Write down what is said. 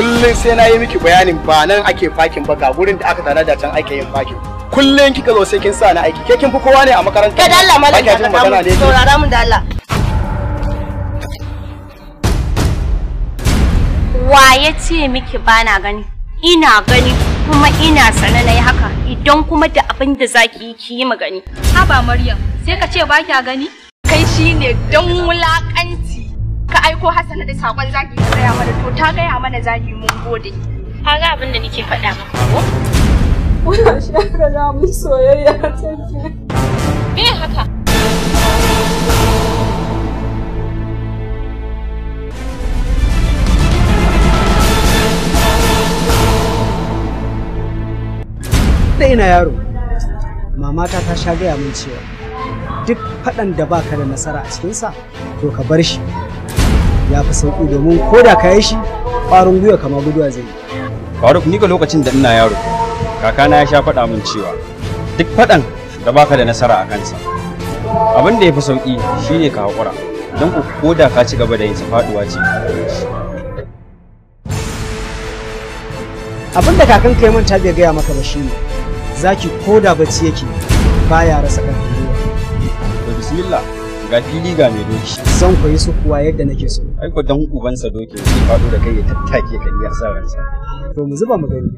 Kullum sai na yi miki bayanin ba nan ake fakin ba, ga gurin da aka tana da can ake yin fakin. Kullum kika zo sai kin sa na aiki. Ke kin fi kowa ne a makaranta. Kai da Allah malam Ba kya jin magana ne. Saurara mun da Allah. Wa ya ce miki bana gani? Ina gani kuma ina sane na yi haka. Idan kuma da abin da zaki yi ki yi magani. Haba Maryam, sai ka ce ba kya gani? Kai shine don wulakanci. Ka aiko Hassana da sakon zaki ka gaya mana, to ta gaya mana zaki, mun gode. Ka ga abin da nake faɗa maka ko? Kuna shagala mun soyayya take. Me haka? Da ina yaro, mamata ta sha gaya min cewa duk faɗan da baka da nasara a cikinsa to ka bar shi, ya fi sauƙi, domin ko da ka yi shi ƙwarin gwiwa kama guduwa zai yi. Faruk, ni ga lokacin da ina yaro, kakana ya sha faɗa min cewa duk faɗan da baka da nasara a kansa, abin da ya fi sauƙi shine ka haƙura, don ko da ka ci gaba da yin sa faɗuwa ce. Abin da kakanka ya manta bai gaya maka ba shine zaki ko da bacci yake baya rasa ƙarfin gwiwa. To bismillah, ga fili ga mai doki. Zan koyi su kuwa yadda nake so. Ai ko dan ubansa dokin zai faɗo da kai ya tattake ka iya sa ransa. To mu zuba mu gani.